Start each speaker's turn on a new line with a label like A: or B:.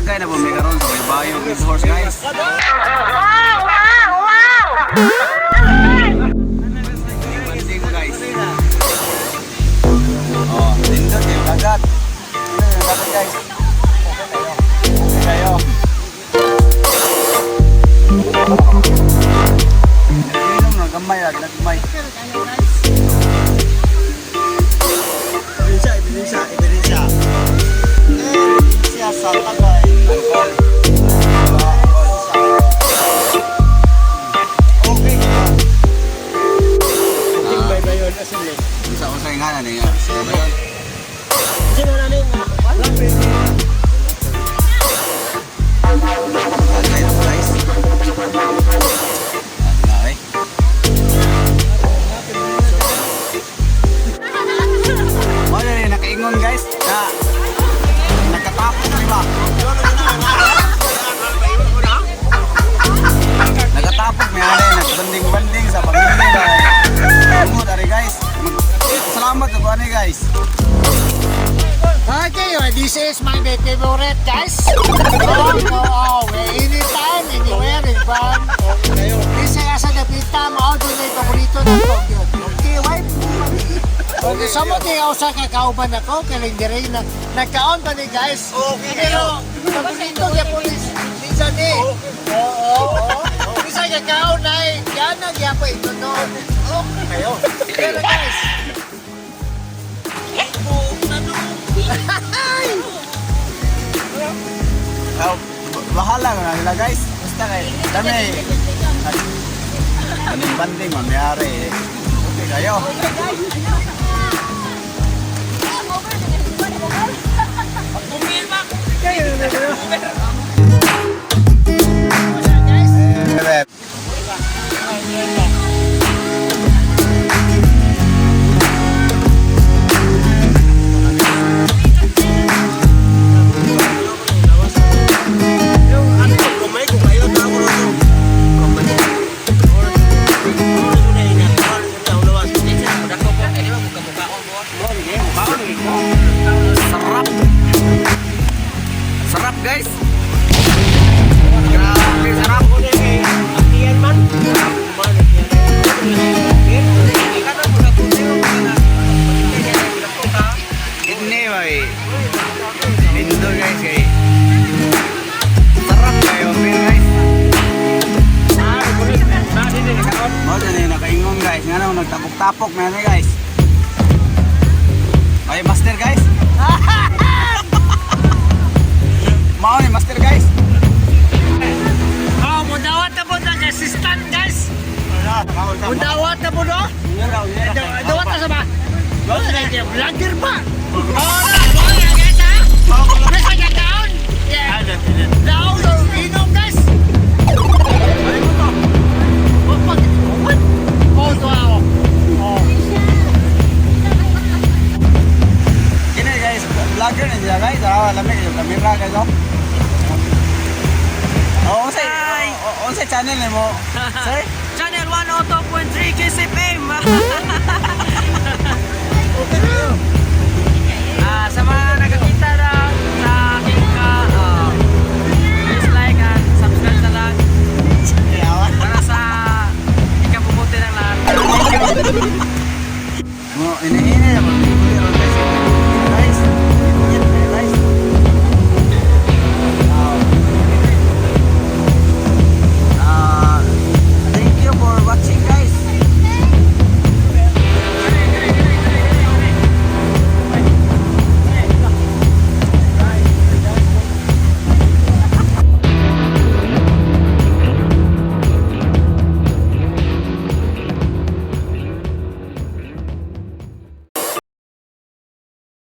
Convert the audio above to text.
A: Tagay na po may karon sa may bayo with horse, guys. Banding mo, guys. Oh, nindot yung dagat. Nindot yung dagat, guys. Okay kayo. Okay kayo. Inom na gamay ra, gamay.
B: Ebidensya, ebidensya, ebidensya. Ebidensya sa tagay.
A: Alcohol.
B: Okay. Ting bay bayon asin le.
A: Isa ko sa ingana niya. Bayon.
B: Sino na ning
A: Tagay na po, guys. Tagay. Wala rin nakaingon, guys, na nagkatapos na iba. Nagkatapos may ano nagbanding-banding sa pamilya ba. Tungod ari, guys. Salamat sa buwan guys.
C: Okay, well, this is my favorite, guys. Oh, anytime, anywhere, in van. This is asa napita, mao doon na yung paborito ng Tokyo. Okay, wife. Okay, so mo di ako sa kakauban ako, kailang dire na nagkaon pa ni guys.
B: Okay.
C: Pero, paborito niya po ni minsan ni. Oo. Minsan kakaon na eh, yan ang gyapon ito no. Okay kayo. Pero guys,
A: Oh, bahala ko na sila, guys. Basta kay dami. Banding banding mamayari. Okay kayo.
C: Guys.
A: Eh,
B: Yung ano kumay ko kayo ta ko to. Kumay.
A: Sarap. Sarap, guys. Grabe, sarap. Ini bay. Lindo, guys, kay. Sarap kayo, pero guys. Mo dyan eh, nakaingon, guys. Nga naman, nagtapok-tapok na yan, guys. Ay, master, guys. Mao ni master, guys.
C: Oh, mudawat na po ng assistant, guys. Mudawat na po, no? Dawat na sa ba? Vlogger ba? Oh, na, guys, ha? Nasa kakaon. Yeah. Daw, inom, guys. What? Oh, to ako. Oh.
A: Kini, guys, vlogger na siya, guys. Ah, lamig yung camera, guys, oh. Oh, unsay oh, unsay channel nimo, sir?
D: Channel 102.3 KCPM. Ah, sa mga